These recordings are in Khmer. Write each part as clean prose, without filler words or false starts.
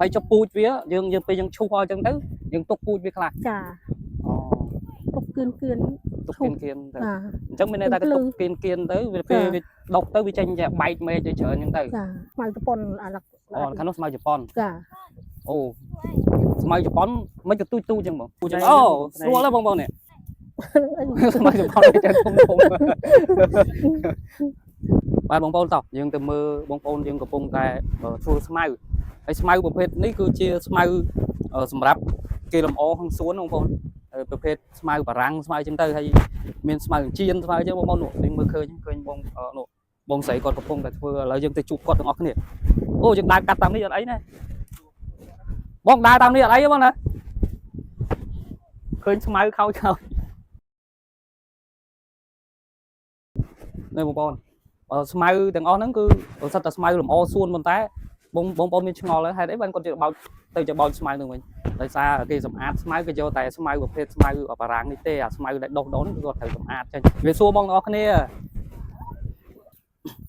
ហើយចុះពូជវាយើងយើងពេលយើងឈូសអស់អញ្ចឹងទៅយើងទុកពូជវាខ្លះ ចា អូ ទុកគឿនគឿន ទុកគៀនគៀនទៅ ចា អញ្ចឹងមានន័យថាគេទុកគៀនគៀនទៅវាពេលវាដុកទៅវាចេញជាបែកមែកទៅច្រើនអញ្ចឹងទៅ ចាស្មៅជប៉ុនអាឡឹក អូខាងនោះស្មៅជប៉ុន ចា អូស្មៅជប៉ុនមិនក៏ទូចទូចអញ្ចឹងបងទូចអញ្ចឹងអូស្រួលហើយបងបងនេះ ស្មៅជប៉ុនវាចេញធំធំបាទបងប្អូនតោះយើងទៅមើលបងប្អូនយើងកំពុងតែធ្វើស្មៅហើយស្មៅប្រភេទនេះគឺជាស្មៅសម្រាប់គេលម្អក្នុងសួនបងប្អូនប្រភេទស្មៅបារាំងស្មៅអញ្ចឹងទៅហើយមានស្មៅចិញ្ចៀនស្មៅអញ្ចឹងបងប្អូននោះយើងមើលឃើញឃើញបងនោះបងស្រីគាត់កំពុងតែធ្វើឥឡូវយើងទៅជួបគាត់ទាំងអស់គ្នាអូយើងដើរកាត់តាមនេះអត់អីណាបងដើរតាមនេះអត់អីទេបងណាឃើញស្មៅខោចខោចនេះបងប្អូនស្មៅទាំងអស់ហ្នឹងគឺសិតតែស្មៅលម្អសួនប៉ុន្តែបងបងប្អូនមានឆ្ងល់ហើយហេតុអីបានគាត់ជិះបោចទៅจะបោចស្មៅហ្នឹងវិញដោយសារគេសម្អាតស្មៅគេយកតែស្មៅប្រភេទស្មៅបារាំងនេះទេអាស្មៅដែលដុះដុះហ្នឹងគឺគាត់ត្រូវសម្អាតចេញជំរាបសួរបងទាំងអស់គ្នា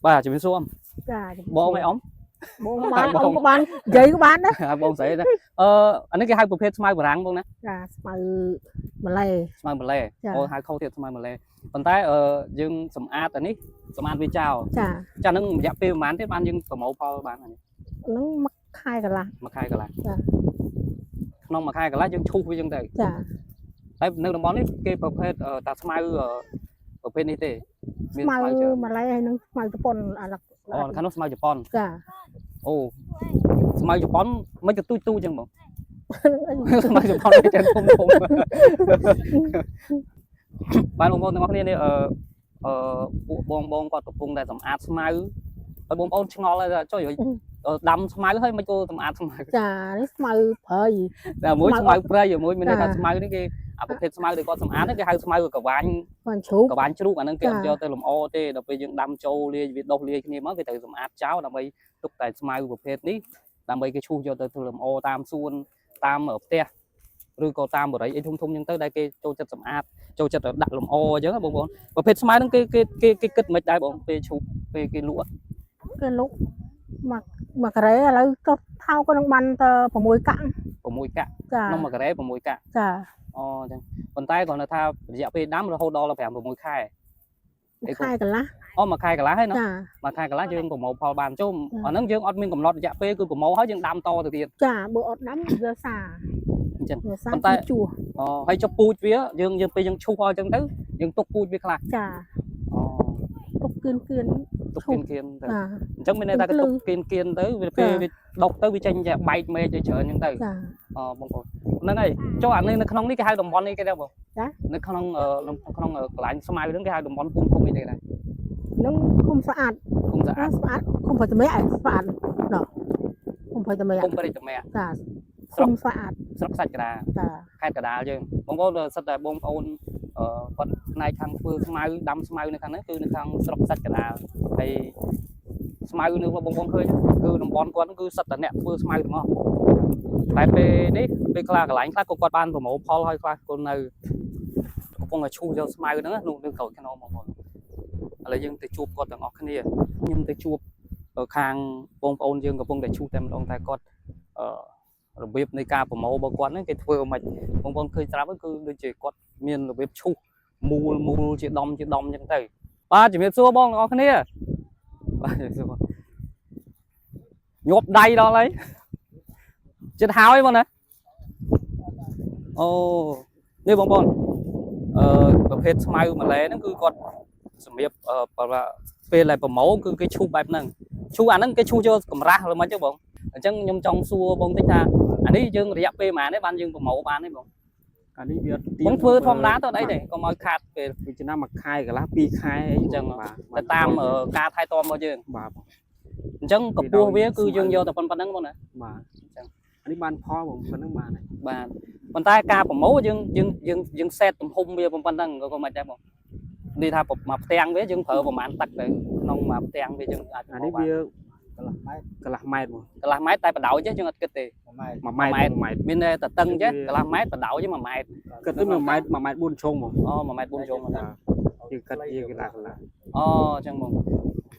បាទជំរាបសួរអ៊ំ ចា បងអីអ៊ំ បងបានអ៊ំក៏បាននិយាយក៏បានដែរ បងស្រីណាអឺអានេះគេហៅប្រភេទស្មៅបារាំងបងណា ចាស្មៅម៉ាឡេ ស្មៅម៉ាឡេ ចា អូហៅខុសទៀតស្មៅម៉ាឡេប៉ុន្តែអឺយើងសម្អាតអានេះសម្អាតវាចោល ចា ចាហ្នឹងរយៈពេលប្រហែលទៀតបានយើងប្រមូលផលបានអានេះ ហ្នឹងមួយខែកន្លះ មួយខែកន្លះ ចា ក្នុងមួយខែកន្លះយើងឈូសវាចឹងទៅ ចា តែនៅតំបន់នេះគេប្រភេទតាស្មៅប្រភេទនេះទេមាន ស្មៅ ស្មៅច្រើន ម៉ាឡេហើយនឹងស្មៅជប៉ុនអាឡឹក អូខាងនោះស្មៅជប៉ុន ចា អូស្មៅជប៉ុនមិនក៏ទូចទូចចឹងបង ស្មៅជប៉ុនវាចឹងធំធំបាទបងប្អូនទាំងអស់គ្នានេះអឺអឺពួកបងបងគាត់កំពុងតែសម្អាតស្មៅហើយបងប្អូនឆ្ងល់ហើយថាចុយដាំស្មៅហើយមិនក៏សម្អាតស្មៅ ចានេះស្មៅព្រៃ តែមួយ ស្មៅ ស្មៅព្រៃមួយមានន័យថា ចា ស្មៅនេះគេអាប្រភេទស្មៅដែលគាត់សម្អាតនេះគេហៅស្មៅកវាញ់ បានជ្រូក កវាញ់ជ្រូកអាហ្នឹងគេអត់ ចា យកទៅលម្អទេដល់ពេលយើងដាំចូលលាយវាដុះលាយគ្នាមកគេត្រូវសម្អាតចោលដើម្បីទុកតែស្មៅប្រភេទនេះដើម្បីគេឈូសយកទៅធ្វើលម្អតាមសួនតាមផ្ទះឬក៏តាមបរិយអីធំធំអញ្ចឹងទៅដែលគេចូលចិត្តសម្អាតចូលចិត្តដាក់លម្អអញ្ចឹងណាបងប្អូនប្រភេទស្មៅហ្នឹងគេគេគេគេគិតមិនដែរបងពេលឈូសពេលគេលក់ គេលុកមកមកការ៉េឥឡូវចុះថោក៏នឹងបានតែ6កាក់ 6កាក់ ចា ក្នុងមួយការ៉េ6កាក់ ចា អូអញ្ចឹងប៉ុន្តែគ្រាន់តែថារយៈពេលដាំរហូតដល់5 6ខែ មួយខែកន្លះ អូមួយខែកន្លះហើយណា ចា មួយខែកន្លះយើងប្រមូលផលបានជុំ ចា អាហ្នឹងយើងអត់មានកំណត់រយៈពេលគឺប្រមូលហើយយើងដាំតទៅទៀត ចាបើអត់ដាំវាសា អញ្ចឹង វាសា ប៉ុន្តែ គឺជួស អូហើយចុះពូជវាយើងយើងពេលយើងឈូសអស់អញ្ចឹងទៅយើងទុកពូជវាខ្លះ ចា អូ ទុកគឿនគឿន ទុកគៀនគៀនទៅ ចា អញ្ចឹងមានន័យថាគេទុកគៀនគៀនទៅវាពេល ចា វាដុកទៅវាចេញជាបែកមែកទៅច្រើនអញ្ចឹងទៅ ចា អូបងប្អូនហ្នឹងហើយចុះអានេះនៅក្នុងនេះគេហៅតំបន់នេះគេដែរបង ចា នៅក្នុងក្នុងកន្លែងស្មៅហ្នឹងគេហៅតំបន់ភូមិឃុំអីទេដែរ នឹងគុំស្អាត ឃុំស្អាត ស្អាតគុំប្រតិមេស្អាតណោះគុំប្រតិមេ ឃុំបរិជ្ជមៈ ចាគុំស្អាត ស្រុកសាច់កដា ចា ខេត្តកណ្ដាលយើងបងប្អូនសិតតែបងប្អូនអឺគាត់ផ្នែកខាងធ្វើស្មៅដាំស្មៅនៅខាងហ្នឹងគឺនៅខាងស្រុកសាច់កណ្ដាលហើយស្មៅនៅបងប្អូនឃើញគឺតំបន់គាត់ហ្នឹងគឺសិតតែអ្នកធ្វើស្មៅទាំងអស់តែពេលនេះពេលខ្លះកន្លែងខ្លះក៏គាត់បានប្រមូលផលហើយខ្លះក៏នៅកំពុងតែឈូសយកស្មៅហ្នឹងណានោះនៅក្រោយខ្នងបងប្អូនឥឡូវយើងទៅជួបគាត់ទាំងអស់គ្នាខ្ញុំទៅជួបខាងបងប្អូនយើងកំពុងតែឈូសតែម្ដងតែគាត់អឺរបៀបនៃការប្រមូលរបស់គាត់ហ្នឹងគេធ្វើមិន បងប្អូនឃើញស្រាប់ហើយគឺដូចជាគាត់មានរបៀបឈូសមូលមូលជាដុំជាដុំអញ្ចឹងទៅបាទជំរាបសួរបងទាំងអស់គ្នាបាទជំរាបសួរបងញាប់ដៃដល់ហើយចិត្តហើយបងណាអូនេះបងប្អូនអឺប្រភេទស្មៅម៉ាឡេហ្នឹងគឺគាត់សម្រៀបពេលដែលប្រមូលគឺគេឈូសបែបហ្នឹងឈូសអាហ្នឹងគេឈូសយកកម្រាស់ឬមិនចឹងបងអញ្ចឹងខ្ញុំចង់សួរបងតិចថាអានេះយើងរយៈពេលប៉ុន្មានទេបានយើងប្រមូលបានទេបង អានេះវា បងធ្វើធម្មតាទៅអត់អីទេកុំឲ្យខាតពេល វាឆ្នាំមួយខែកន្លះពីរខែអី អញ្ចឹង បាទ ទៅតាមការថែទាំរបស់យើង បាទ អញ្ចឹងកម្ពស់វាគឺយើងយកតែប៉ុណ្្នឹងបងណា បាទ អញ្ចឹង អានេះបានផលបងប៉ុណ្្នឹងបានហើយ បាទប៉ុន្តែការប្រមូលយើងយើងយើងយើងសេតទំហំវាប៉ុណ្្នឹងក៏មិនដែរបងនិយាយថាមួយផ្ទាំងវាយើងប្រើប្រហែលទឹកទៅក្នុងមួយផ្ទាំងវាយើងអាច អានេះវាកន្លះម៉ែត្រកន្លះម៉ែត្របង កន្លះម៉ែត្រតែបដោយចេះយើងអត់គិតទេ 1ម៉ែត្រ1ម៉ែត្រ មានតែតឹងចេះកន្លះម៉ែត្របដោយចេះ1ម៉ែត្រ គិតទៅ1ម៉ែត្រ1ម៉ែត្រ4ឆុងបង អូ1ម៉ែត្រ4ជុំ បាទយើងគិតយើងកន្លះកន្លះ អូអញ្ចឹងបង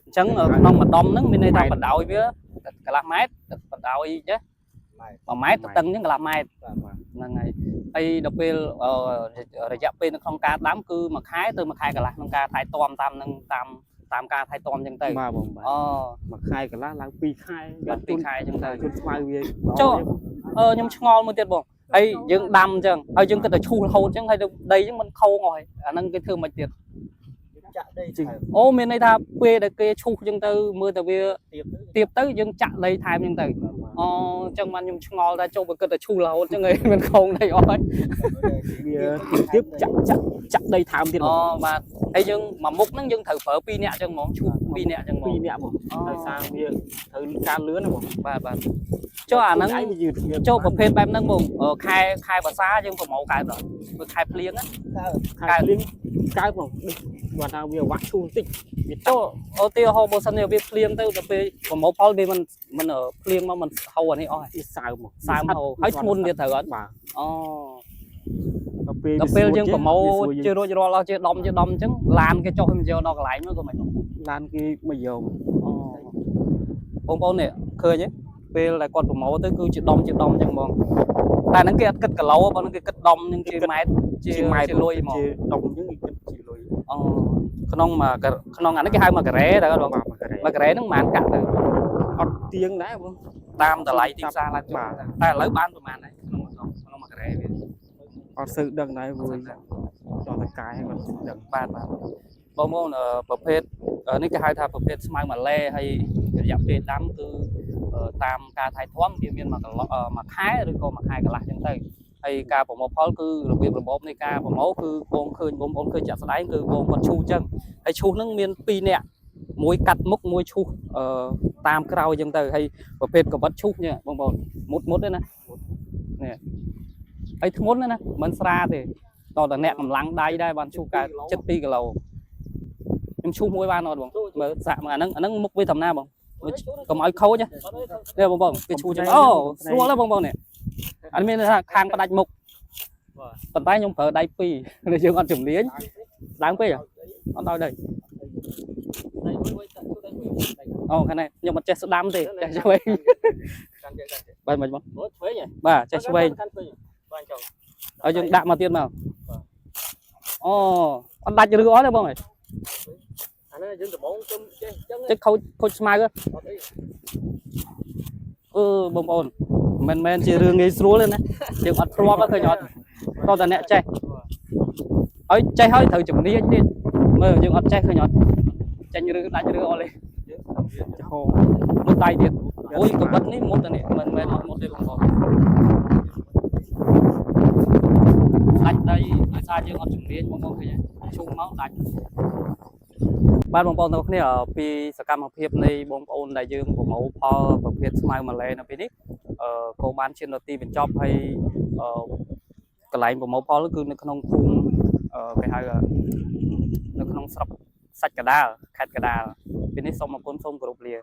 អញ្ចឹងក្នុងមួយដុំហ្នឹងមានន័យថាបដោយវាកន្លះម៉ែត្របដោយចេះ 1ម៉ែត្រតឹងអញ្ចឹងកន្លះម៉ែត្រហ្នឹងហើយហើយដល់ពេលអឺរយៈពេលនៅក្នុងការដាំគឺមួយខែទៅមួយខែកន្លះក្នុងការថែទាំតាមនឹងតាមតាមការថែទាំអញ្ចឹងទៅ បាទបងបាទ អូ មួយខែកន្លះឡើង2ខែ ដល់2ខែអញ្ចឹងទៅ ជន់ស្មៅវា ចូល អឺខ្ញុំឆ្ងល់មួយទៀតបងហើយយើងដាំអញ្ចឹងហើយយើងគិតតែឈូសរហូតអញ្ចឹងហើយដីអញ្ចឹងมันខោងអស់ហើយអាហ្នឹងគេធ្វើមិនទៀត ចាក់ដីថែម អូមានន័យថាពេលដែលគេឈូសអញ្ចឹងទៅមើលតែវា ទៀបទៅ ទៀបទៅយើងចាក់ដីថែមអញ្ចឹងទៅអូអញ្ចឹងបានខ្ញុំឆ្ងល់ថាចូលបើគិតតែឈូសរហូតអញ្ចឹងឯងមិនខោងដីអស់ហើយ វាទៀបចាក់ចាក់ចាក់ដីថែមទៀតប អូ ង បាទហើយយើងមួយមុខហ្នឹងយើងត្រូវប្រើ2នាក់អញ្ចឹងហ្មងឈូស2នាក់អញ្ចឹងហ្មង 2នាក់បងដោយសារវាត្រូវការលឿនណាបង បាទបាទចុះអាហ្នឹង ឯងវាយឺតវា ចូលប្រភេទបែបហ្នឹងបងអឺខែខែវស្សាយើងប្រមូលកើតដល់មើលខែភ្លៀងណា ខែភ្លៀងកើតបងគាត់ថាវាវាក់ឈូសបន្តិចវា ចូលឧទាហរណ៍បើសិនជាវាភ្លៀងទៅដល់ពេលប្រមូលផលវាមិនមិនភ្លៀងមកមិនហូរអានេះអស់ហើយ វាសើមមក សើមហូរហើយធ្ងន់ទៀតត្រូវអត់ បាទ អូ ដល់ពេល ដល់ពេលយើងប្រមូល ជា ជារួចរាល់អស់ជាដុំជាដុំអញ្ចឹងឡានគេចុះឲ្យមកយកដល់កន្លែងមកក៏មិន ឡានគេមកយក អូបងប្អូននេះឃើញទេពេលដែលគាត់ប្រមូលទៅគឺជាដុំជាដុំអញ្ចឹងហ្មងតែហ្នឹងគេអត់គិតគីឡូទេបងហ្នឹងគេគិតដុំហ្នឹងជាម៉ែត្រជា ជាម៉ែត្រ ជាលុយហ្មង ជាដុំអញ្ចឹងគេគិតជាលុយ អូក្នុងមួយការក្នុងអានេះគេហៅមួយការ៉េតើគាត់បង បាទមួយការ៉េ មួយការ៉េហ្នឹងប្រហែលកាក់ទៅ អត់ទៀងដែរបង តាមតម្លៃទីផ្សារឡើងចុះ បាទ តែឥឡូវបានប្រហែលហើយក្នុងក្នុងមួយការ៉េវា អត់សូវដឹងដែរព្រោះដល់តកាយគាត់ដឹង បាទបាទបងប្អូនអឺប្រភេទអឺនេះគេហៅថាប្រភេទស្មៅម៉ាឡេហើយរយៈពេលដាំគឺអឺតាមការថែទាំវាមានមួយកន្លោះអឺមួយខែឬក៏មួយខែកន្លះចឹងទៅហើយការប្រមូលផលគឺរបៀបរបបនៃការប្រមូលគឺបងឃើញបងប្អូនឃើញជាក់ស្ដែងគឺបងគាត់ឈូសចឹងហើយឈូសហ្នឹងមាន2នាក់មួយកាត់មុខមួយឈូសអឺតាមក្រោយចឹងទៅហើយប្រភេទកវិតឈូសនេះបងប្អូនមុតមុតទេណានេះហើយធ្ងន់ណាស់ណាមិនស្រាទេតតអ្នកកម្លាំងដៃដែរបានឈូសកើត72គីឡូខ្ញុំឈូសមួយបានអត់បងមើលសាក់មើលអាហ្នឹងអាហ្នឹងមុខវាធម្មតាបងកុំឲ្យខូចណានេះបងបងគេឈូសចឹងអូស្រួលណាស់បងបងនេះអានេះមានន័យថាខាងផ្ដាច់មុខប៉ុន្តែខ្ញុំប្រើដៃពីរនេះយើងអត់ជំនាញឡើងពេកហ៎អត់ដល់ដីអូខាងនេះខ្ញុំអត់ចេះស្ដាំទេចេះឆ្វេង កាន់ចេះកាន់ចេះ បាទមិនបង អូឆ្វេងហ៎ បាទចេះឆ្វេង កាន់ឆ្វេងបាទចុះ ហើយយើងដាក់មកទៀតមកអូអត់ដាច់ឬអត់ទេបងអើយ អានេះយើងដំបងជុំចេះអញ្ចឹង ចេះខូចខូចស្មៅហ៎ អត់អី អឺបងប្អូនមិនមែនជារឿងងាយស្រួលទេណាយើងអត់ធ្លាប់ទេឃើញអត់តោះតែអ្នកចេះហើយចេះហើយត្រូវជំនាញទៀតមើលយើងអត់ចេះឃើញអត់ចេញឬដាច់ឬអត់ទេ ចំហ មុតដៃទៀតអូយកបិតនេះមុតតែនេះមិនមែនអត់មុតទេបងប្អូនដាច់ដីដោយសារយើងអត់ជំនាញបងប្អូនឃើញទេឈុំមកដាច់បាទបងប្អូនទាំងអស់គ្នាពីសកម្មភាពនៃបងប្អូនដែលយើងប្រមូលផលប្រភេទស្មៅម៉ាឡេនៅពេលនេះអឺក៏បានឈានដល់ទីបញ្ចប់ហើយអឺកន្លែងប្រមូលផលគឺនៅក្នុងភូមិអឺគេហៅនៅក្នុងស្រុកសាច់កដាលខេត្តកដាលពេលនេះសូមអរគុណសូមគោរពលា